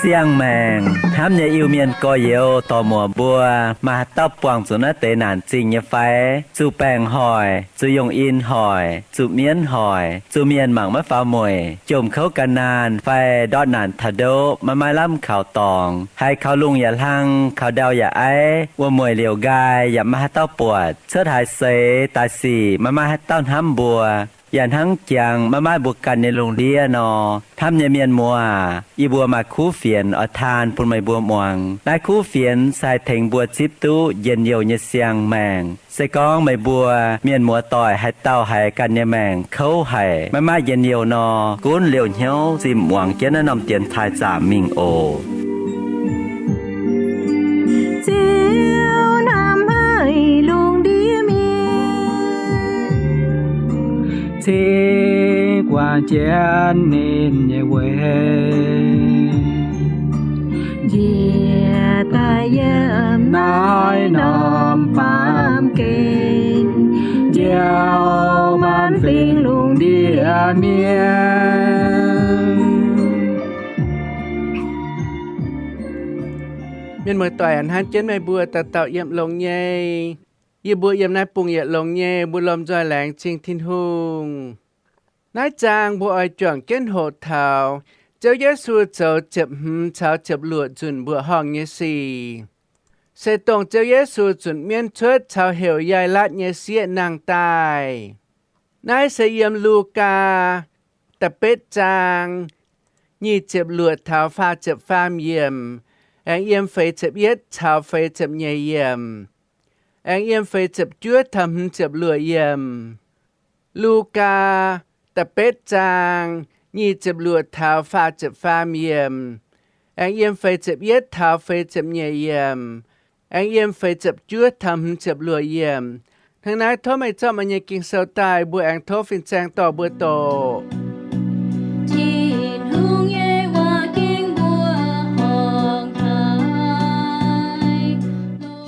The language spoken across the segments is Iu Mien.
Siang-maengc hnamv nyei Iu-Mienh gorx-youz dorc-muoc mbuo, maaih haaix dauh buangh zuqc naaiv deix naanc zingh nyei fai? Zuqc baengc hoic, zuqc yongh in hoic, zuqc mienv hoic, zuqc mienh mangc maiv faaux mueic, jomc kouv gan naanh fai ndortv naanc taux ndoqv maiv maaih lamh kaux dorngx, haiz kaux lungh yaac hlang, kaux ndau yaac aiv, wuom-mueic liouc nqaai yaac maiv maaih haaix dauh buatc, cuotv haaix seix daaih sic maiv maaih haaix dauh hnamv mbuo, yaac hnangv jangx maiv maaih mbuo ganh nyei lungh ndiev nor, hnamv nyei mienh muoz, yie mbuo maaih kuv fienx oix taan bun meih mbuo muangx. Naaiv kuv fienx se haih tengx mbuo zipv duqv njien-youh nyei siang-maengc. Se gorngv meih mbuo mienh muoz-doic haaix dauh haiz ganh nyei maengc kouv haic, maiv maaih njien-youh nor, gunv liouh hnyouv zinh muangx jienv naaiv norm dienx taaih zaamc mingh oc. Ziouv hnamv haic lungh ndiev mienh, cingx guangc jienv ninh nyei weic, njiec daaih yiem naaiv norm baamh gen, njoux maanc fingx lungh ndiev mienh. Mienh muoz-doic aac, hnamv jienv meih mbuo dauh dauh yiem longx nyei. Yie mbuo yiem naaiv bung yietc longx nyei, mbuo lomh nzoih laengz zingh Tin-Hungh. Naaiv zaang mbuo oix juangc jienv hoqc taux Ziouv Yesu zoux ziepc hmz caux ziepc luoqc nzunc mbuoqc horngh nyei sic, se dongh Ziouv Yesu zunc mienv cuotv caux heuc Yai^latv nyei sieqv nangh daaih. Naaiv se yiem Lugaa da'betv zaang nyic ziepc luoqc taux faah ziepc faam yiemc, aengx yiem feix ziepc yietv caux feix ziepc nyeic yiemc, aengx yiem feix ziepc juov taux hmz ziepc luoqc yiemc. Lugaa da'betv zaang nyic ziepc luoqc taux faah ziepc faam yiemc, aengx yiem feix ziepc yietv taux feix ziepc nyeic yiemc, aengx yiem feix ziepc juov taux hmz ziepc luoqc yiemc. Hnangv naaiv tov meih zorqv meih nyei Ging-Sou daaih, mbuo aengx tov fin-saeng dorh mbuo doqc. Tin-Hungh nyei waac-ging mbuo horngc taux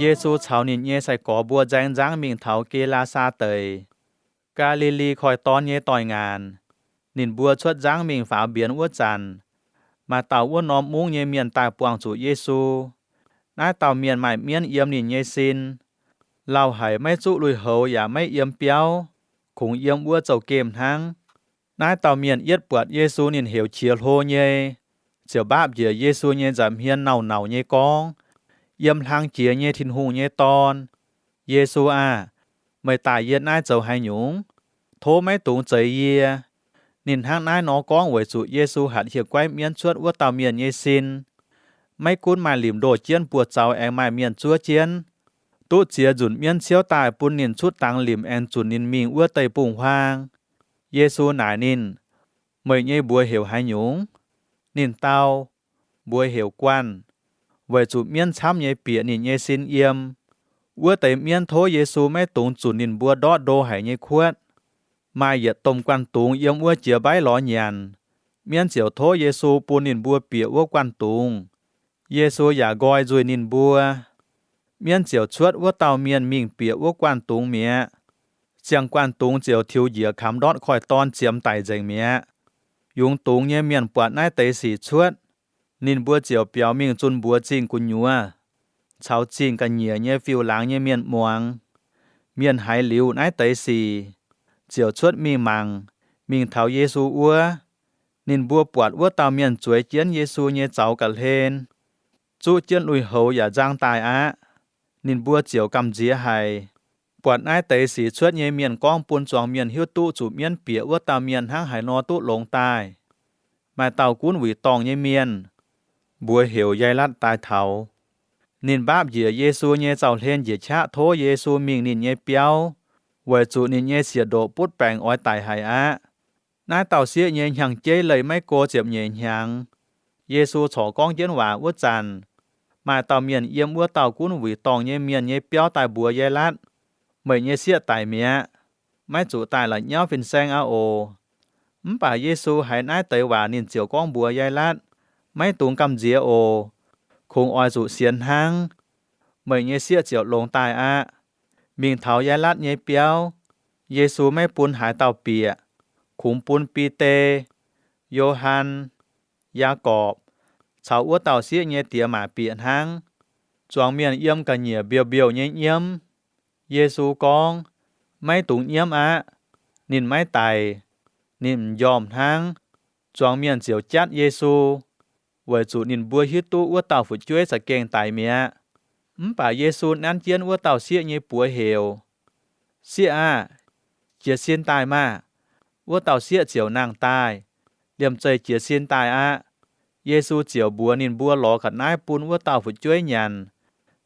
Yesu caux ninh nyei sai-gorx mbuo nzaeng nzangv mingh taux Ge^laa^saa Deic, Gaa^li^li Koiv-Dorn nyei doix-ngaanc. Ninh mbuo cuotv nzangv mingh faaux mbienx wuov zanc, maaih dauh wuov norm mungv nyei mienh daaih buangh zuqc Yesu. Naaiv dauh mienh maaih mienv yiem ninh nyei sin, lauh haic, maiv zuqv lui-houx yaac maiv yiem biauv, kungx yiem wuov zouv-gemh hnangv. Naaiv dauh mienh yietv buatc Yesu ninh heuc qiex hlo nyei, ziouc mbaapv njiec Yesu nyei nza'hmien nauc-nauc nyei gorngv, Yiem hlang jiex nyei Tin-Hungh nyei Dorn, Yesu aah! Meih daaih yie naaiv zoux haaix nyungc? Tov maiv dungx zeix yie. Ninh hnangv naaiv nor gorngv weic zuqc Yesu hatc hieh guaiv mienv cuotv wuov dauh mienh nyei sin. Maiv gunv maaih limc ndoh jienv buoz-zaux aengx maaih mienh zuov jienv, duqv ziex nzunc mienv ciouv daaih bun ninh cutv dangx limc aengx zunc ninh mingh wuov deic-bung-huaang. Yesu naaic ninh, Meih nyei mbuox heuc haaix nyungc? Ninh dau, Mbuox heuc Guanh, weic zuqc mienv camv nyei bieqc ninh nyei sin yiem. Wuov deix mienv tov Yesu maiv dungx zunc ninh mbuo ndortv ndo haic nyei kuotv. Maaih yietc domh guanh dungz yiem wuov jiex mbaiv lorz nyanc. Mienv ziouc tov Yesu bun ninh mbuo bieqc wuov guanh dungz. Yesu yaac nqoi nzuih ninh mbuo. Mienv ziouc cuotv wuov dauh mienh mingh bieqc wuov guanh dungz mi'aqv. Ziangh guanh dungz ziouc tiux njiec kamx ndortv koiv-dorn ziemx daic nzengc mi'aqv. Yungz dungz nyei mienh buatc naaiv deix sic cuotv, ninh mbuo ziouc biaux mingh zunh mbuox zingh gu'nyuoz caux zingh ga'nyiec nyei fiuv-laangz nyei mienh muangx. Mienh haiz liuz naaiv deix sic, ziouc cuotv mingh mangc, mingh taux Yesu wuov. Ninh mbuo buatc wuov dauh mienh zueiz jienv Yesu nyei zaux ga'hlen, zuqv jienv lui-houx yaac nzang daaih aqv. Ninh mbuo ziouc gamh nziex haic. Buatc naaiv deix sic cuotv nyei mienh gorngv bun zuangx mienh hiuv duqv zuqc mienv bieqc wuov dauh mienh hnangv haaix nor duqv longx daaih. Maaih dauh gunv wuic dorngh nyei mienh, mbuox heuc Yai^latv daaih taux. Ninh mbaapv njiec Yesu nyei zaux-hlen njiec qaqv tov Yesu mingh ninh nyei biauv, weic zuqc ninh nyei sieqv-ndoqc butv baengc oix daic haic aqv. Naaiv dauh sieqv nyei hnyangx-jeiv leih maiv go ziepc nyeic hnyangx. Yesu corc gorngv jienv waac wuov zanc, maaih dauh mienh yiem wuov dauh gunv wuic dorngh nyei mienh nyei biauv daaih mbuox Yai^latv, Meih nyei sieqv daic mi'aqv. Maiv zuqc daaih la'nyauv fin-saeng aqv oc. Mv baac Yesu haiz naaiv deix waac ninh ziouc gorngv mbuox Yai^latv, Maiv dungx gamh nziex oc. Kungx oix zuqc sienx hnangv, meih nyei sieqv ziouc longx daaih aqv. Mingh taux Yaailatv nyei biauv, Yesu maiv bun haaix dauh bieqc. Kungx bun Bide, Yo^han, Yaagorpc caux wuov dauh sieqv nyei diex maac bieqc hnangv. Zuangx mienh yiem ga'nyiec mbiouh mbiouh nyei nyiemv. Yesu gorngv, Maiv dungx nyiemv aqv. Ninh maiv daic. Ninh m'njormh hnangv. Zuangx mienh ziouc jatv Yesu, weic zuqc ninh mbuo hiuv duqv wuov dauh fu'jueiv za'gengh daic mi'aqv. Mv baac Yesu nanv jienv wuov dauh sieqv nyei buoz heuc, Sieqv aah! Jiez sin daaih maah! Wuov dauh sieqv ziouc nangh daaih, liemh zeih jiez sin daaih aqv. Yesu ziouc mbuox ninh mbuo lorz ga'naaiv bun wuov dauh fu'jueiv nyanc.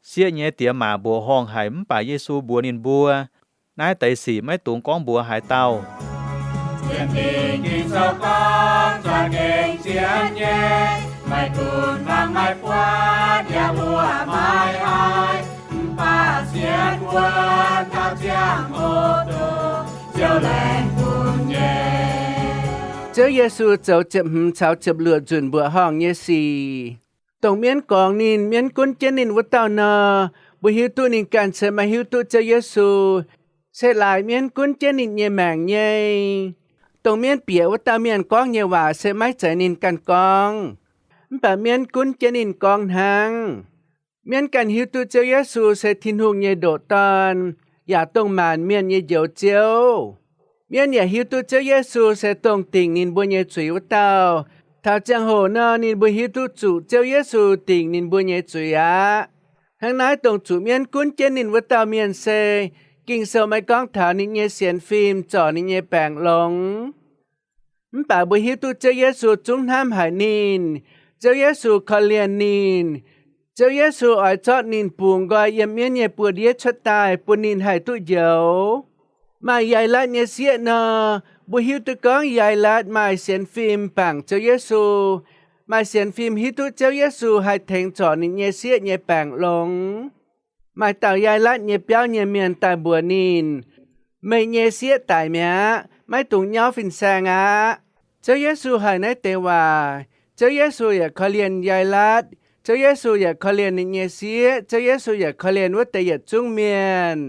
Sieqv nyei diex maac mbuoqc horngh haic mv baac Yesu mbuox ninh mbuo, Naaiv deix sic maiv dungx gorngv mbuox haaix dauh. Sienx Fim Ging-Sou gorngv, za'gengh zien nyei, maiv gunv fangx maiv buatc yaac mbuoqc maiv haih, mv baac sienx wuonv taux ziangh hoc dongh Ziouv laengz bun nyei. Ziouv Yesu zoux ziepc hmz caux ziepc luoqc nzunc mbuoqc horngh nyei sic. Dongh mienv gorngx ninh, mienv gunv jienv ninh wuov dauh nor, mbuo hiuv duqv ninh ganh se maiv hiuv duqv Ziouv Yesu, se laaix mienv gunv jienv ninh nyei maengc nyei. Dongh mienv bieqc wuov dauh mienh gorngv nyei waac se maiv zeiz ninh ganh gorngv, mv baac mienv gunv jienv ninh gorngv hnangv. Mienv ganh hiuv duqv Ziouv Yesu se Tin-Hungh nyei ndoqc Dorn, yaac dongh maanc mienh nyei Njoux Ziouv. Mienv yaac hiuv duqv Ziouv Yesu se dongh dingc ninh mbuo nyei zuiz wuov dauh. Taux ziangh hoc nor, ninh mbuo hiuv duqv zuqc Ziouv Yesu dingc ninh mbuo nyei zuiz aqv. Hnangv naaiv dongh zuqc mienv gunv jienv ninh wuov dauh mienh se, Ging-Sou maiv gorngv taux ninh nyei sienx fim zorc ninh nyei baengc longx. Mv baac mbuo hiuv duqv Ziouv Yesu zungv hnamv haic ninh. Ziouv Yesu korv-lienh ninh. Ziouv Yesu oix zorqv ninh bungx nqoi yiem mienv nyei buoz-ndiev cuotv daaih bun ninh haih duqv njoux. Maaih Yaailatv nyei sieqv nor, mbuo hiuv duqv gorngv Yaailatv maaih sienx fim bangc Ziouv Yesu. Maaih sienx fim hiuv duqv Ziouv Yesu haih tengx zorc ninh nyei sieqv nyei baengc longx. Maaih dauh Yaailatv nyei biauv nyei mienh daaih mbuox ninh, Meih nyei sieqv daic mi'aqv. Maiv dungx nyauv fin-saeng aqv. Ziouv Yesu haiz naaiv deix waac. Ziouv Yesu yaac korv-lienh Yaailatv. Ziouv Yesu yaac korv-lienh ninh nyei sieqv. Ziouv Yesu yaac korv-lienh wuov deix yietc zungv mienh.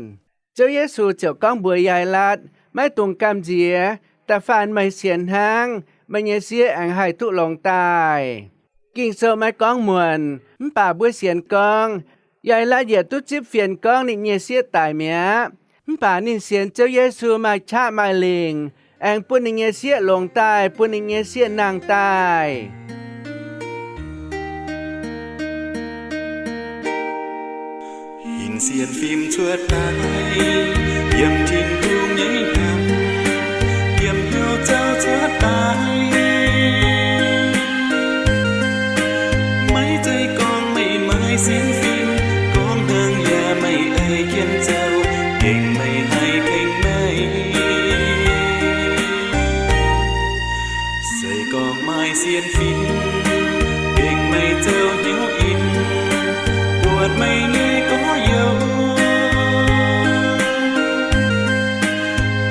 Ziouv Yesu ziouc gorngv mbuox Yaailatv, Maiv dungx gamh nziex. Da'faanh meih sienx hnangv, meih nyei sieqv aengx haih duqv longx daaih. Ging-Sou maiv gorngv muonc, mv baac mbuo sienx gorngv, Yaailatv yietc duqv zipv fienx gorngv ninh nyei sieqv daic mi'aqv. Mv baac ninh sienx Ziouv Yesu maaih qaqv maaih lingc, aengx bun ninh nyei sieqv longx daaih, bun ninh nyei sieqv nangh daaih. Hinc sienx fim cuotv daaih, yiem Tin-Hungh nyei hnamv, yiem hnyouv zouv cuotv daaih. Maiv zeiz gorngv meih maaih sienx fim, gorngv hnangv yaac meih ei jienv zoux, gengh meih haih tengx meih. Se gorngv maaih sienx fim, gengh meih zoux hnyouv in, buatc meih nyei gorx-youz.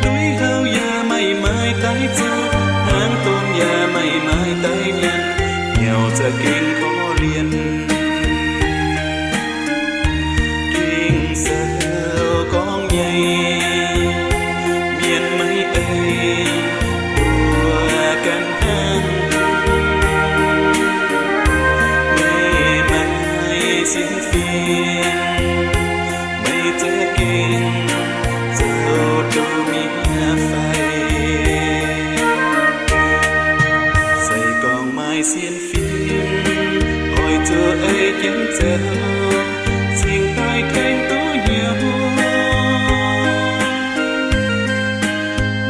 Lui-houx yaac meih maaih daaih zoux, hnangv donx yaac meih maaih daaih nyanc, nyauc za'gengh korv-lienh. Ging-Sou gorngv nyei, mienh maiv ei mbuo ganh hnangv. Meih maaih sienx fim, meih za'gengh zoux duqv mi'aqv fai? Se gorngv maaih sienx fim, oix zuqc ei jienv zoux, cingx daaih tengx duqv hnyouv.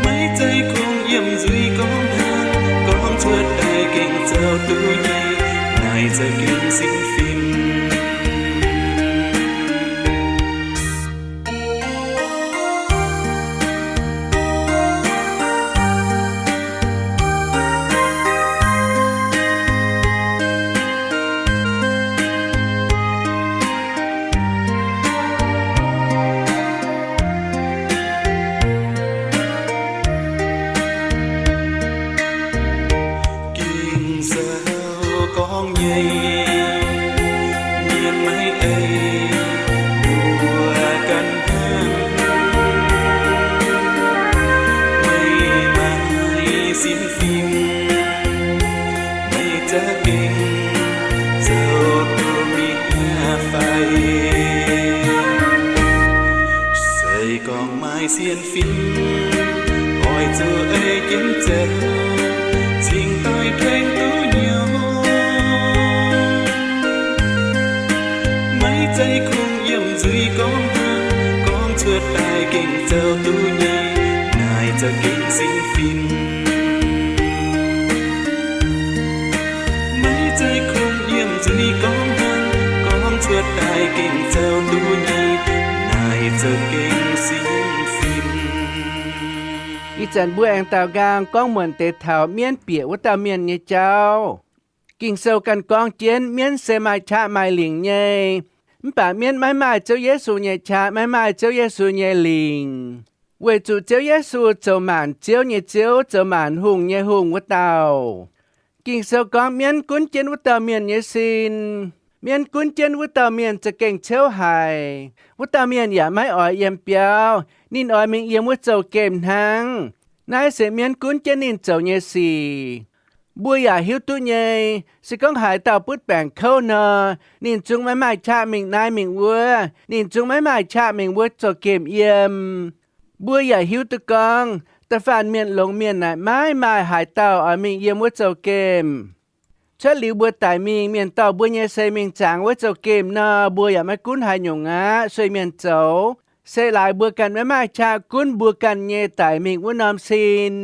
Maiv zeiz kungx yiem nzuih gorngv hnangv, gorngv cuotv daaih gengh zoux duqv nyei, naaic za'gengh sienx fim. Ging-Sou gorngv Naaiv sienx fim oix zuqc ei jienv zoux, cingx daaih tengx duqv hnyouv. Maiv zeiz kungx yiem nzuih gorngv hnangv, gorngv cuotv daaih gengh zoux duqv nyei, naaiv za'gengh sienx fim. Maiv zeiz kungx yiem nzuih gorngv hnangv, gorngv cuotv daaih gengh zoux duqv nyei, naaiv za'gengh sienx fim. Ih zanc mbuo aengx daaux nqaang gorngv muonc deix taux mienv bieqc wuov dauh mienh nyei jauv. Ging-Sou ganh gorngv jienv mienv se maaih qaqv maaih lingc nyei. Mv baac mienv maiv maaih Ziouv Yesu nyei qaqv, maiv maaih Ziouv Yesu nyei lingc. Weic zuqc Ziouv Yesu zoux maanc ziouv nyei Ziouv, zoux maanc hungh nyei hungh wuov dauh. Ging-Sou gorngv mienv gunv jienv wuov dauh mienh nyei sin. Mienv gunv jienv wuov dauh mienh za'gengh ciouv haic. Wuov dauh mienh yaac maiv oix yiem biauv. Ninh oix mingh yiem wuov zouv-gemh hnangv. Naaiv se mienv gunv jienv ninh zoux nyei sic. Mbuo yaac hiuv duqv nyei, se gorngv haaix dauh butv baengc kouv nor, ninh zungv maiv maaih qaqv mingh naaiv mingh wuov. Ninh zungv maiv maaih qaqv mingh wuov zouv-gemh yiem. Mbuo yaac hiuv duqv gorngv da'faanh mienh longx mienh naaic maiv maaih haaix dauh oix mingh yiem wuov zouv-gemh. Cuotv liuz mbuo daic mingh, mienh dorh mbuo nyei sei mingh zaangx wuov zouv-gemh nor, mbuo yaac maiv gunv haaix nyungc aqv, sueih mienh zoux. Se laaix mbuo ganh maiv maaih qaqv gunv mbuo ganh nyei daic mingh wuov norm sin.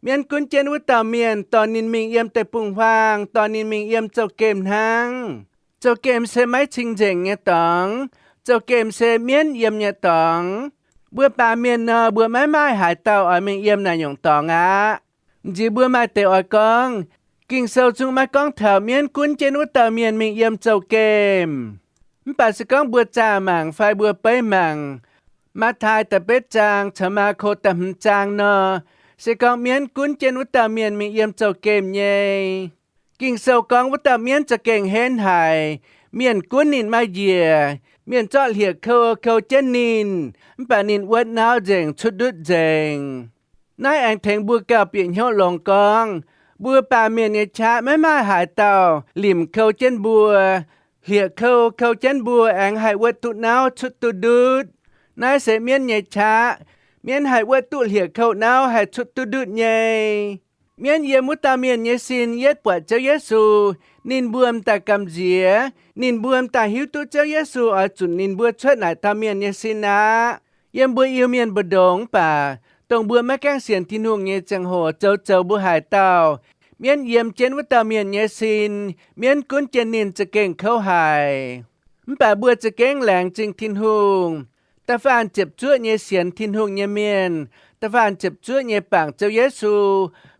Mienv gunv jienv wuov dauh mienh dorh ninh mingh yiem deic-bung-huaang, dorh ninh mingh yiem zouv-gemh hnangv. Zouv-gemh se maiv cing-nzengc nyei dorngx. Zouv-gemh se mienv yiem nyei dorngx. Mbuo baamh mienh nor, mbuo maiv maaih haaix dauh oix mingh yiem naaic nyungc dorngx aqv. Nziex mbuo maaih deix oix gorngv, Ging-Sou zungv maiv gorngv taux mienv gunv jienv wuov dauh mienh mingh yiem zouv-gemh. Mv baac se gorngv mbuo zaah mangc fai mbuo beiv mangc Matv^taai da'betv zaang caux Maako da'hmz zaang nor, se gorngv mienv gunv jienv wuov dauh mienh mingh yiem zouv-gemh nyei. Ging-Sou gorngv wuov dauh mienv za'gengh henv haic. Mienh gunv ninh maiv njiec. Mienh zorqv hlieqv-kou kou jienv ninh, mv baac ninh wuotv nauv nzengc, cuotv ndutv nzengc. Naaiv aengx tengx mbuo gauh bieqc hnyouv longx gorngv, mbuo baamh mienh nyei qaqv maiv maaih haaix dauh limc kou jienv mbuo. Hlieqv-kou kou jienv mbuo aengx haih wuotv duqv nauv, cuotv duqv ndutv. Naaiv se mienv nyei qaqv. Mienv haih wuotv duqv hlieqv-kou nauv, haih cuotv duqv ndutv nyei. Mienv yiem wuov dauh mienh nyei sin yietv buatc Ziouv Yesu, ninh mbuo m'daaih gamh nziex, ninh mbuo m'daaih hiuv duqv Ziouv Yesu oix zunc ninh mbuo cuotv naaic dauh mienh nyei sin aqv. Yiem mbuo Iu-Mienh mbu'ndongx mv baac, dongh mbuo maiv gaengh sienx Tin-Hungh nyei ziangh hoc zoux zoux mbuo haaix dauh, mienv yiem jienv wuov dauh mienh nyei sin, mienv gunv jienv ninh za'gengh kouv haic. Mv baac mbuo za'gengh laengz zingh Tin-Hungh. Da'faanh ziepc zuoqv nyei sienx Tin-Hungh nyei mienh, da'faanh ziepc zuoqv nyei bangc Ziouv Yesu,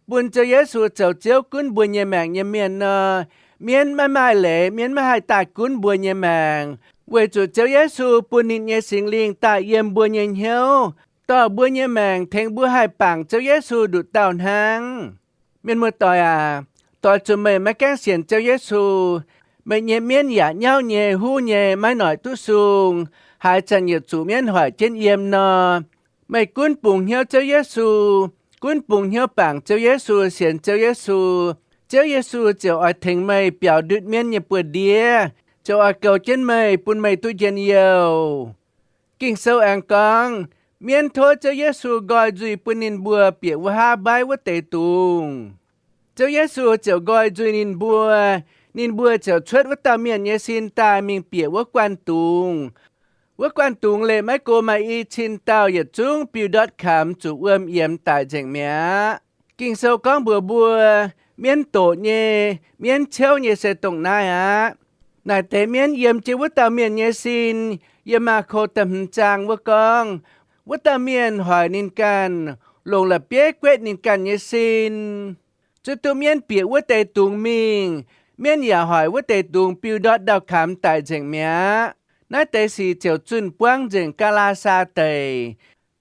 bun Ziouv Yesu zoux Ziouv gunv mbuo nyei maengc nyei mienh nor, mienv maiv maaih leiz, mienv maiv haih daaih gunv mbuo nyei maengc, weic zuqc Ziouv Yesu bun ninh nyei Singx Lingh daaih yiem mbuo nyei hnyouv, dorh mbuo nyei maengc tengx mbuo haih bangc Ziouv Yesu nduqc dauh hnangv. Mienh muoz-doic aac, doix zuqc meih maiv gaengh sienx Ziouv Yesu, meih nyei mienv yaac nyauv nyei, huv nyei, maiv noic duqv sung, haaix zanc yietc zuqc mienv hoic jienv yiem nor, meih gunv bungx hnyouv Ziouv Yesu, gunv bungx hnyouv bangc Ziouv Yesu, sienx Ziouv Yesu, Ziouv Yesu ziouc oix tengx meih biaux ndutv mienv nyei buoz-ndiev, ziouc oix goux jienv meih, bun meih duqv njien-youh. Ging-Sou aengx gorngv, mienv tov Ziouv Yesu nqoi nzuih bun ninh mbuo bieqc wuov haav mbaiv wuov deix dungz. Ziouv Yesu ziouc nqoi nzuih ninh mbuo, ninh mbuo ziouc cuotv wuov dauh mienh nyei sin daaih mingh bieqc wuov guanh dungz. Wuov guanh dungz leih maiv go maaih i cin dauh yietc zungv biux ndortv kamx zuqc wuom yiemx daic nzengc mi'aqv. Ging-Sou gorngv mbuox mbuo, mienv doqc nyei, mienv ciouv nyei se dongh naaiv aqv. Naaic deix mienv yiem jienv wuov dauh mienh nyei sin, yiem Maako da'hmz zaang wuov gorngv, wuov dauh mienh hoic ninh ganh, longc la'bieiv guetv ninh ganh nyei sin. Zuov duqv mienv bieqc wuov deix dungz mingh, mienv yaac hoic wuov deix dungz biux ndortv ndau-kamx daic nzengc mi'aqv. Naaiv deix sic ziouc zunh buangv nzengc Gaa^laa^saa Deic.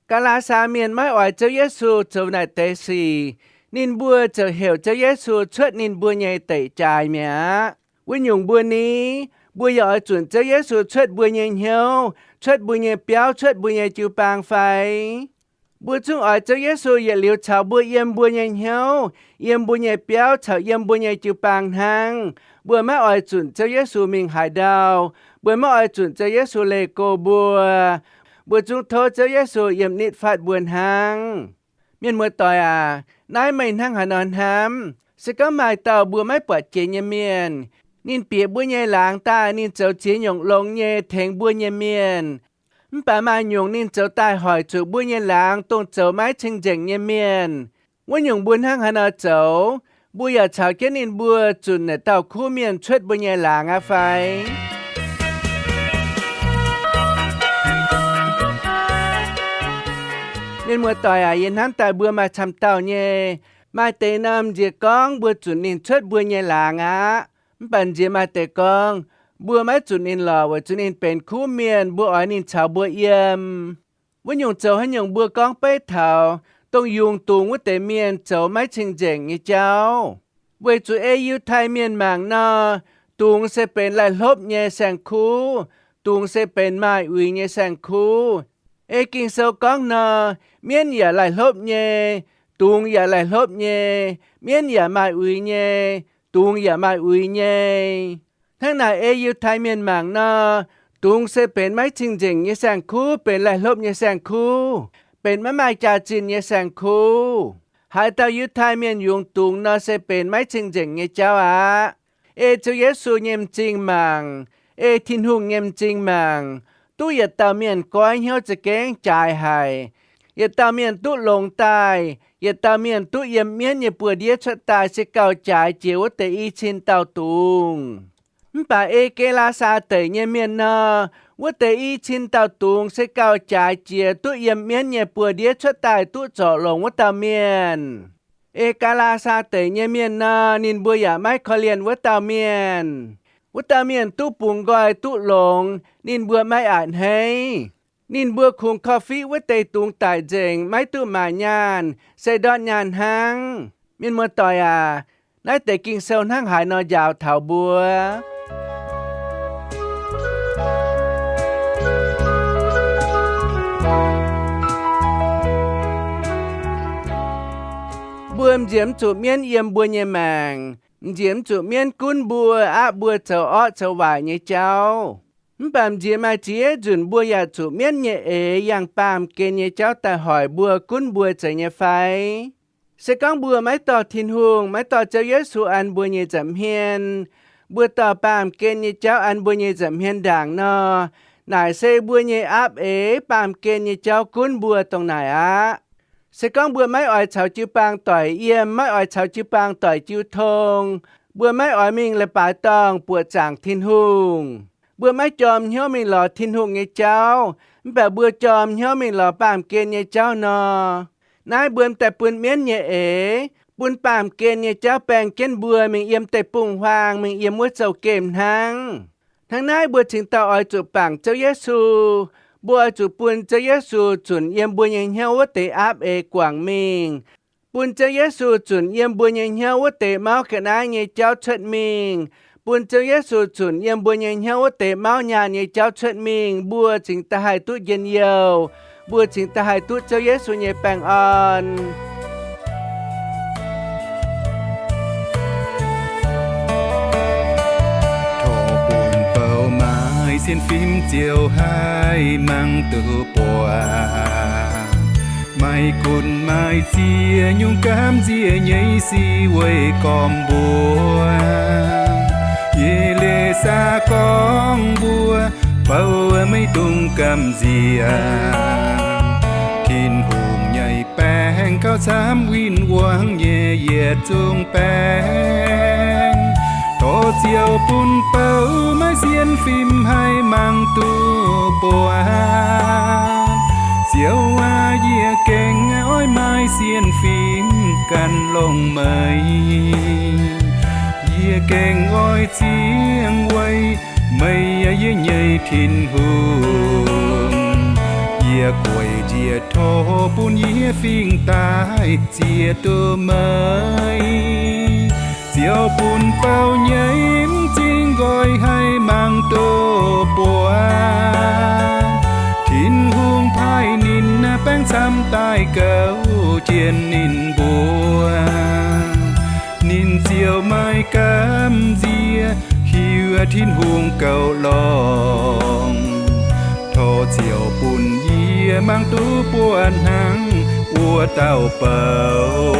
Gaa^laa^saa Mienh maiv oix Ziouv Yesu zoux naaic deix sic, ninh mbuo ziouc heuc Ziouv Yesu cuotv ninh mbuo nyei deic jaaix mi'aqv. Wuov nyungc mbuo ni, mbuo yaac oix zunc Ziouv Yesu cuotv mbuo nyei hnyouv, cuotv mbuo nyei biauv, cuotv mbuo nyei jiu-baang fai? Mbuo zungv oix Ziouv Yesu yietc liuz caux mbuo yiem mbuo nyei hnyouv, yiem mbuo nyei biauv caux yiem mbuo nyei jiu-baang hnangv. Mbuo maiv oix zunc Ziouv Yesu mingh haaix ndau. Mbuo maiv oix zunc Ziouv Yesu leih go mbuo. Mbuo zungv tov Ziouv Yesu yiem nitv fatv mbuo hnangv. Mienh muoz-doic aac, naaiv meih hnangv haaix nor hnamv? Se gorngv maaih dauh mbuo maiv buatc jiex nyei mienh, ninh bieqc mbuo nyei laangz daaih, ninh zoux ziex nyungc longx nyei tengx mbuo nyei mienh, mv baac maaih nyungc ninh zoux daaih hoic zuqc mbuo nyei laangz dongh zoux maiv cing-nzengc nyei mienh, wuov nyungc mbuo hnangv haaix nor zoux? Mbuo yaac caux jienv ninh mbuo zunc naaic dauh kuv mienh cuotv mbuo nyei laangz aqv fai? Mienh muoz-doic aac, yie hnamv daaih mbuo maaih camv dauh nyei. Maaih deix norm nziex gorngv mbuo zunc ninh cuotv mbuo nyei laangz aqv. Mv baac nziex maaih deix gorngv, mbuo maiv zunc ninh lorqc, weic zuqc ninh benx kuv mienh, mbuo oix ninh caux mbuo yiem. Wuov nyungc zoux haaix nyungc mbuo gorngv beiv taux dongh yungz dungz wuov deix mienh zoux maiv cing-nzengc nyei jauv. Weic zuqc ei Yiutai Mienh mangc nor, dungz se benx laih hlopv nyei saeng-kuv, dungz se benx maaih uix nyei saeng-kuv. Ei Ging-Sou gorngv nor, mienv yaac laih hlopv nyei, dungz yaac laih hlopv nyei, mienv yaac maaih uix nyei, dungz yaac maaih uix nyei. Hnangv naaic ei Yiutai Mienh mangc nor, dungz se benx maiv cing-nzengc nyei saeng-kuv, benx laih hlopv nyei saeng-kuv, benx maiv maaih jaax-zinh nyei saeng-kuv. Haaix dauh Yiutai Mienh yungz dungz nor se benx maiv cing-nzengc nyei jauv aqv. Ei Ziouv Yesu nyei m'zing mangc, ei Tin-Hungh nyei m'zing mangc, duqv yietc dauh mienh goiv hnyouv za'gengh jaaix haic. Yietc dauh mienh duqv longx daaih, yietc dauh mienh duqv yiem mienv nyei buoz-ndiev cuotv daaih se gauh jaaix jiex wuov deix i cin dauh dungz. Mv baac ei Gaa^laa^saa Deic nyei mienh nor, wuov deix i cin dauh dungz se gauh jaaix jiex duqv yiem mienv nyei buoz-ndiev cuotv daaih duqv zorc longx wuov dauh mienh. Ei Gaa^laa^saa Deic nyei mienh nor, ninh mbuo yaac maiv korv-lienh wuov dauh mienh. Wuov dauh mienh duqv bungx nqoi duqv longx, ninh mbuo maiv a'hneiv. Ninh mbuo kungx korv-fiqv wuov deix dungz daic nzengc, maiv duqv maaic nyaanh, se ndortv nyaanh hnangv. Mienh muoz-doic aac, naaiv deix Ging-Sou hnangv haaix nor njaaux taux mbuo? Mbuo m'nziex mv zuqc mienv yiem mbuo nyei maengc, m'nziex mv zuqc mienv gunv mbuo, aapv mbuo zoux orqv zoux waaic nyei jauv. Mv baac m'nziex maaih ziex nzunc mbuo yaac zuqc mienv nyei eix yangh baamh gen nyei jauv daaih hoic mbuo, gunv mbuo zeiz nyei fai? Se gorngv mbuo maiv dorh Tin-Hungh, maiv dorh Ziouv Yesu an mbuo nyei nza'hmien, mbuo dorh baamh gen nyei jauv an mbuo nyei nza'hmien ndaangc nor, naaic se mbuo nyei aapv eix baamh gen nyei jauv gunv mbuo dongh naaic aqv. Se gorngv mbuo maiv oix caux jiu-baang doic yiem, maiv oix caux jiu-baang doic jiu tong, mbuo maiv oix mingh leiz-baaix dorngh buoqc zaangc Tin-Hungh, mbuo maiv jorm hnyouv mingh lorz Tin-Hungh nyei jauv, mv baac mbuo jorm hnyouv mingh lorz baamh gen nyei jauv nor, naaiv mbuo m'daaih bun mienv nyei eix, bun baamh gen nyei jauv baeng jienv mbuo mingh yiem deic-bung-huaang, mingh yiem wuov zouv-gemh hnangv. Hnangv naaiv mbuo cingx daaih oix zuqc bangc Ziouv Yesu. Mbuo oix zuqc bun Ziouv Yesu zunc yiem mbuo nyei hnyouv wuov deix aapv eix guangc mingh, bun Ziouv Yesu zunc yiem mbuo nyei hnyouv wuov deix mauv ga'naaiv nyei jauv cuotv mingh, bun Ziouv Yesu zunc yiem mbuo nyei hnyouv wuov deix mauv nyaanh nyei jauv cuotv mingh, mbuo cingx daaih haih duqv njien-youh, mbuo cingx daaih haih duqv Ziouv Yesu nyei baengh orn. Tov bun bou maaih sienx fim ziouc haih mangc duqv buatc. Maaih gunv maaih ziex nyungc gamh nziex nyei sic weih gormx mbuo. Yie leiz saax gorngv mbuo, bou maiv dungx gamh nziex. Tin-Hungh nyei baengc gauh camv win-wangv nyei yietc zungv baengc. Tov Ziouv bun bou maaih sienx fim haih mangc duqv buatc. Ziouv aac, yie gengh oix maaih sienx fim gan longx meih. Yie gengh oix ziangh weic meih, yie nyei Tin-Hungh. Yie gueic njiec tov bun yie fingx daaih ziex duqv meih. Ziouv bun bou nyei m'zing nqoi haih mangc duqv buatc. Tin-Hungh paaiv ninh baengc camv daaih gouv jienv ninh mbuo. Ninh ziouc maaih gamh nziex hiuv Tin-Hungh gouv longx. Tov Ziouv bun yie Yie mangc duqv buo hnangv wuov dauh bou.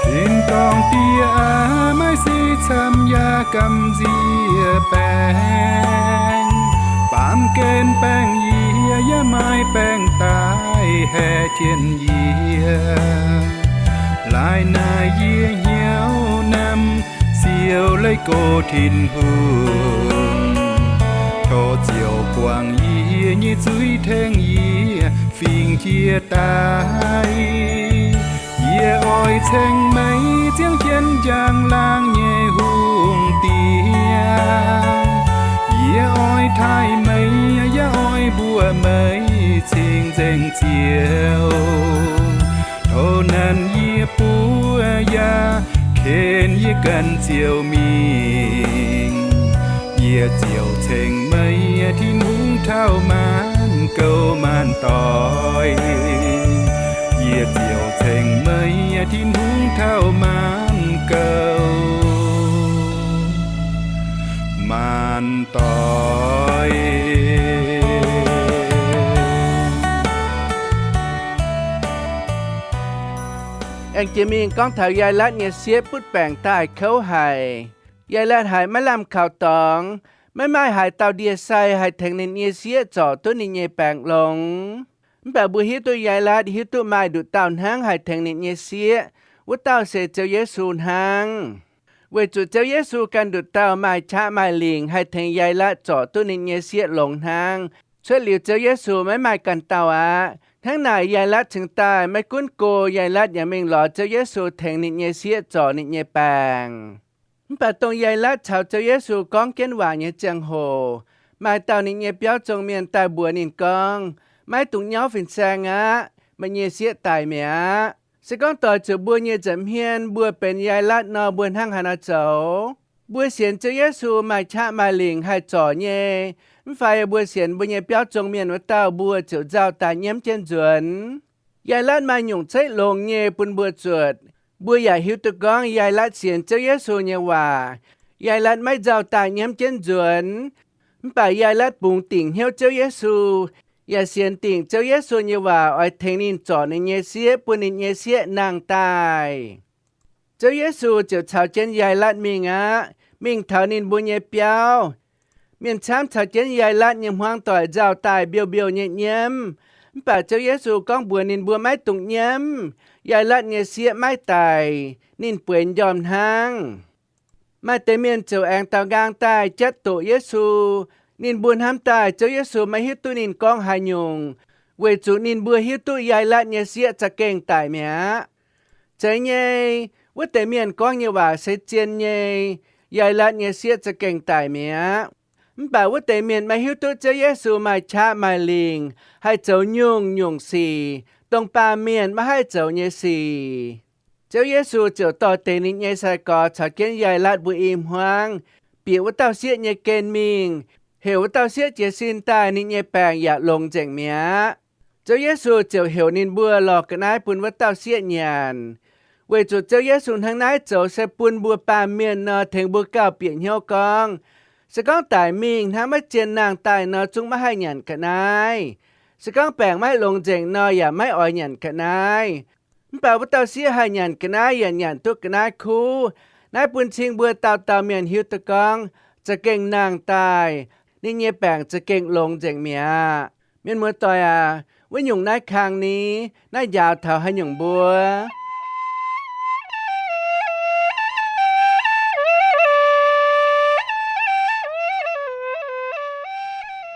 Tin-dorngh Diex aac, maiv sic camv yaac gamh nziex baengc. Baamh gen baengh yie, yaac maaih baengh daaih haeqv jienv yie. Laaix naaic yie hnyouv namx siou leiz gox Tin-Hungh. Tov ziouc guangc yie nyei zuiz, tengx yie fingx jiex daaih. Yie oix ceng meih, ziangh jienv njang-laangc nyei Hungh Diex. Yie oix taaih meih, yaac oix mbuox meih cing-nzengc Ziouv. Tov nanc yie buov yaac ken yie ganh ziouc mingh. Yie ziouc ceng meih, Tin-Hungh taux maanc gouv maanc doic. Yie ziouc ceng meih, Tin-Hungh taux maanc gouv maanc doic. Aengx jiex mingh gorngv taux Yaailatv nyei sieqv butv baengc daaih kouv haic. Yaailatv haiz maiv lamh kaux dorngx, maiv maaih haaix dauh ndie-sai haih tengx ninh nyei sieqv zorc duqv ninh nyei baengc longx. Mv baac mbuo hiuv duqv Yaailatv hiuv duqv maaih nduqc dauh hnangv haih tengx ninh nyei sieqv, wuov dauh se Ziouv Yesu hnangv. Weic zuqc Ziouv Yesu ganh nduqc dauh maaih qaqv maaih lingc haih tengx Yaailatv zorc duqv ninh nyei sieqv longx hnangv. Cuotv liuz Ziouv Yesu maiv maaih ganh dauh aqv. Hnangv naaic Yaailatv cingx daaih maiv gunv go, Yaailatv yaac mingh lorz Ziouv Yesu tengx ninh nyei sieqv zorc ninh nyei baengc. Mv baac dongh Yaailatv caux Ziouv Yesu gorngv jienv waac nyei ziangh hoc, maaih dauh ninh nyei biauv zong mienh daaih mbuox ninh gorngv, Maiv dungx nyauv fin-saeng aqv. Meih nyei sieqv daic mi'aqv. Se gorngv doix zuqc mbuo nyei nza'hmien mbuo benx Yaailatv nor, mbuo hnangv haaix nor zoux? Mbuo sienx Ziouv Yesu maaih qaqv maaih lingc haih zorc nyei, mv fai mbuo sienx mbuo nyei biauv zong mienh wuov dauh mbuo ziouc nzauh daaih nyiemv jienv nzuonx? Yaailatv maaih nyungc zeiv longx nyei bun mbuo zuotc. Mbuo yaac hiuv duqv gorngv Yaailatv sienx Ziouv Yesu nyei waac. Yaailatv maiv nzauh daaih nyiemv jienv nzuonx. Mv baac Yaailatv bungx dingc hnyouv Ziouv Yesu, yaac sienx dingc Ziouv Yesu nyei waac oix tengx ninh zorc ninh nyei sieqv, bun ninh nyei sieqv nangh daaih. Ziouv Yesu ziouc caux jienv Yaailatv mingh aqv, mingh taux ninh mbuo nyei biauv. Mienh camv caux jienv Yaailatv nyei hmuangv doic nzauh daaih mbiouh mbiouh nyei nyiemv. Mv baac Ziouv Yesu gorngv mbuox ninh mbuo maiv dungx nyiemv. Yaailatv nyei sieqv maiv daic. Ninh bueix m'njormh hnangv. Maaih deix mienh ziouc aengx daaux nqaang daaih jatv doqc Yesu. Ninh mbuo hnamv daaih Ziouv Yesu maiv hiuv duqv ninh gorngv haaix nyungc, weic zuqc ninh mbuo hiuv duqv Yaailatv nyei sieqv za'gengh daic mi'aqv. Zeiz nyei, wuov deix mienh gorngv nyei waac se zien nyei. Yaailatv nyei sieqv za'gengh daic mi'aqv. Mv baac wuov deix mienh maiv hiuv duqv Ziouv Yesu maaih qaqv maaih lingc, haih zoux nyungc-nyungc sic, dongh baamh mienh maiv haih zoux nyei sic. Ziouv Yesu ziouc dorh deix ninh nyei sai-gorx caux jienv Yaailatv mbuo i hmuangv, bieqc wuov dauh sieqv nyei gen mingh, heuc wuov dauh sieqv jiez sin daaih, ninh nyei baengc yaac longx nzengc mi'aqv. Ziouv Yesu ziouc heuc ninh mbuo lorz ga'naaiv bun wuov dauh sieqv nyanc. Weic zuqc Ziouv Yesu hnangv naaiv zoux se bun mbuo baamh mienh nor tengx mbuo gauh bieqc hnyouv gorngv, se gorngv daic mingh hnangv maiv zien nangh daaih nor, zungv maiv haih nyanc ga'naaiv. Se gorngv baengc maiv longx nzengc nor, yaac maiv oix nyanc ga'naaiv. Mv baac wuov dauh sieqv haih nyanc ga'naaiv yaac nyanc duqv ga'naaiv kuv. Naaiv bun cing mbuo dauh dauh mienh hiuv duqv gorngv za'gengh nangh daaih, ninh nyei baengc za'gengh longx nzengc mi'aqv. Mienh muoz-doic aac, wuov nyungc naaiv kang ni, naaiv njaaux taux haaix nyungc mbuo?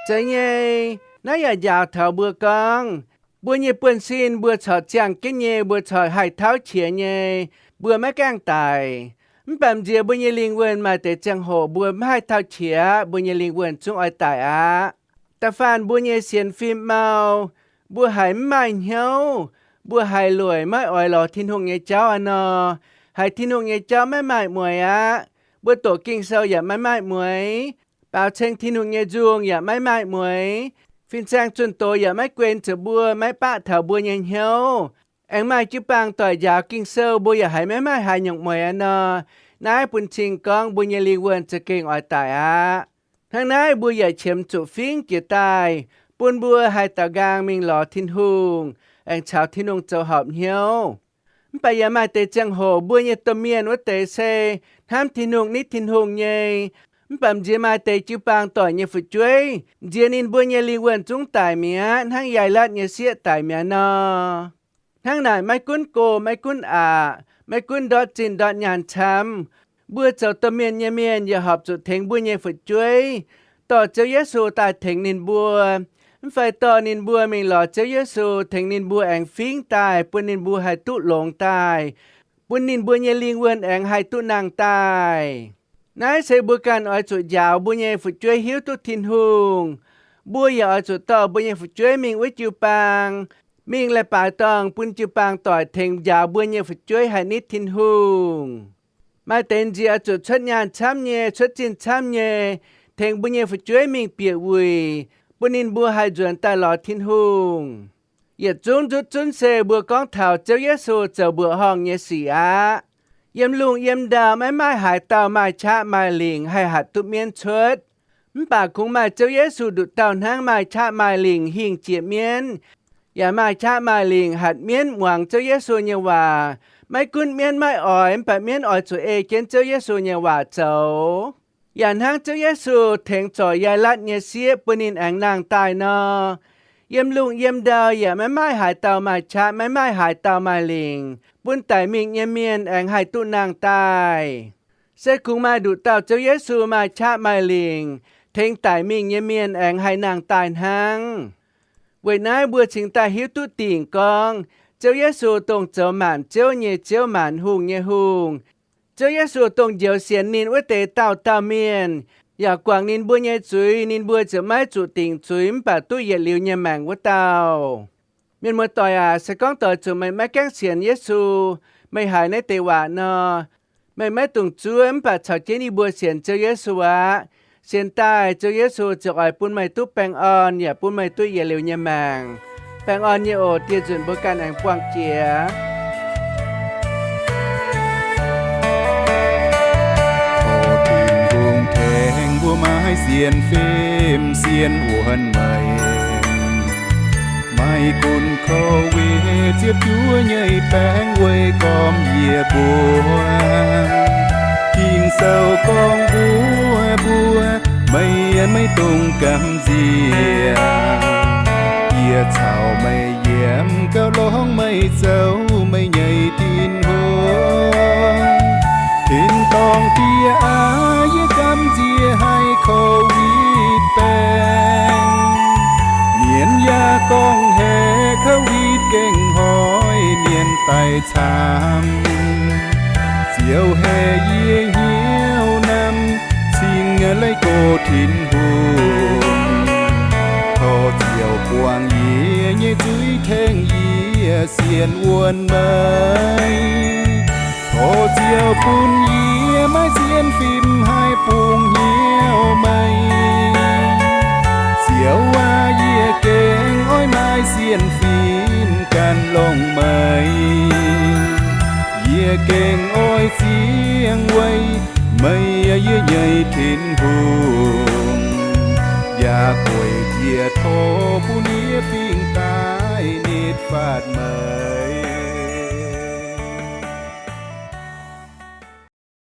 Zeiz nyei, naaiv yaac njaaux taux mbuo gorngv, mbuo nyei buonv-sin mbuo corc ziangh jienv nyei, mbuo corc haih tauv qiex nyei, mbuo maiv gaengh daic. Mv baac m'nziex mbuo nyei lingh wuonh maaih deix ziangh hoc mbuo maiv haih tauv qiex, mbuo nyei lingh wuonh zungv oix daic aqv. Da'faanh mbuo nyei sienx fim mau, Mbuo haiz mv maaih hnyouv, mbuo haiz lueic maiv oix lorz Tin-Hungh nyei jauv aqv nor, haiz Tin-Hungh nyei jauv maiv maaih mueix aqv. Mbuo doqc Ging-Sou yaac maiv maaih mueix, baaux ceng Tin-Hungh nyei nzung yaac maiv maaih mueix, fin-saeng zunh doz yaac maiv guen ziepc mbuo, maiv baqv taux mbuo nyei hnyouv. Aengx maaih jiu-baang doic njaaux Ging-Sou, mbuo yaac haiz maiv maaih haaix nyungc mueix aqv nor, naaiv bun cing gorngv mbuo nyei lingh wuonh za'gengh oix daic aqv. Hnangv naaiv mbuo yaac qiemx zuqc fingx jiex daaih, bun mbuo haih daaux nqaang mingh lorz Tin-Hungh, aengx caux Tin-Hungh zoux horpc hnyouv. Mv baac yaac maaih deix ziangh hoc mbuo nyei domh mienh wuov deix se hnamv Tin-Hungh, nitv Tin-Hungh nyei. Mv baac m'nziex maaih deix jiu-baang doic nyei fu'jueiv, m'nziex ninh mbuo nyei lingh wuonh zungv daic mi'aqv, hnangv yaaic latv nyei sieqv daic mi'aqv nor. Hnangv naaic maiv gunv go, maiv gunv aqc, maiv gunv ndortv zinh ndortv nyaanh camv, mbuo zoux domh mienh nyei mienh yaac horpc zuqc tengx mbuo nyei fu'jueiv, dorh Ziouv Yesu daaih tengx ninh mbuo. Mv fai dorh ninh mbuo mingh lorz Ziouv Yesu, tengx ninh mbuo aengx fingx daaih, bun ninh mbuo haih duqv longx daaih, bun ninh mbuo nyei lingh wuonh aengx haih duqv nangh daaih. Naaiv se mbuo ganh oix zuqc njaaux mbuo nyei fu'jueiv hiuv duqv Tin-Hungh. Mbuo yaac oix zuqc dorh mbuo nyei fu'jueiv mingh wuov jiu-baang, mingh leiz-baaix dorngh bun jiu-baang doic tengx njaaux mbuo nyei fu'jueiv haih nitv Tin-Hungh. Maaih deix m'nziex oix zuqc cuotv nyaanh camv nyei, cuotv zinh camv nyei, tengx mbuo nyei fu'jueiv mingh bieqc wuic, bun ninh mbuo haih nzuonx daaih lorz Tin-Hungh. Yietc zungv nzutv zunv se mbuo gorngv taux Ziouv Yesu zoux mbuoqc horngh nyei sic aqv. Yiem lungh yiem ndau maiv maaih haaix dauh maaih qaqv maaih lingc haih hatc duqv mienv cuotv. Mv baac kungx maaih Ziouv Yesu nduqc dauh hnangv maaih qaqv maaih lingc hingh jiex mienv, yaac maaih qaqv maaih lingc hatc mienv muangx Ziouv Yesu nyei waac. Maiv gunv mienv maiv oix, mv baac mienv oix zuqc ei jienv Ziouv Yesu nyei waac zoux. Yaac hnangv Ziouv Yesu tengx zorc Yaailatv nyei sieqv bun ninh aengx nangh daaih nor, yiem lungh yiem ndau yaac maiv maaih haaix dauh maaih qaqv, maiv maaih haaix dauh maaih lingc bun daic mingh nyei mienh aengx haih duqv nangh daaih. Se kungx maaih nduqc dauh Ziouv Yesu maaih qaqv maaih lingc tengx daic mingh nyei mienh aengx haih nangh daaih hnangv. Weic naaiv mbuo cingx daaih hiuv duqv dingc gorngv Ziouv Yesu dongh zoux maanc ziouv nyei Ziouv, maanc hungh nyei Hungh. Ziouv Yesu dongh njoux sienx ninh wuov deix dauh dauh mienh, yaac guangc ninh mbuo nyei zuiz, ninh mbuo ziouc maiv zuqc dingc zuiz mv baac duqv yietc liuz nyei maengc wuov dauh. Mienh muoz-doic aac, se gorngv doix zuqc meih maiv gaengh sienx Yesu, meih haiz naaiv deix waac nor, meih maiv dungx zuov mv baac caux jienv yie mbuo sienx Ziouv Yesu aqv. Sienx daaih, Ziouv Yesu ziouc oix bun meih duqv baengh orn yaac bun meih duqv yietc liuz nyei maengc. Baengh orn nyei oc. Dieh nzunc mbuo ganh aengx buangh jiex. Tov Tin-Hungh tengx mbuo maiv sienx fim sienx wuonh meih. Maiv gunv COVID ziepc juov nyei baengc weic gormx yie mbuo, Ging-Sou gorngv mbuox mbuo, meih maiv dungx gamh nziex. Yie caux meih yiem gauh lorngx meih zoux meih nyei Tin-Hungh. Tin-dorngh Diex aac, yie gamh nziex haiz COVID baengc. Mienh yaac gorngv haiz COVID gengh hnoi mienh daic camv. Ziouv, haih yie hnyouv namx cingx leiz go Tin-Hungh. Tov Ziouv buangh yie nyei zuiz, tengx yie sienx wuonh meih. Tov Ziouv bun yie maiv sienx fim haih bungx hnyouv meih. Ziouv aac, yie gengh oix maaih sienx fim gan longx meih. Yie gengh oix ziangh weic meih, yie nyei Tin-Hungh, yaac gueic jiex tov bun yie fingx daaih nitv fatv meih.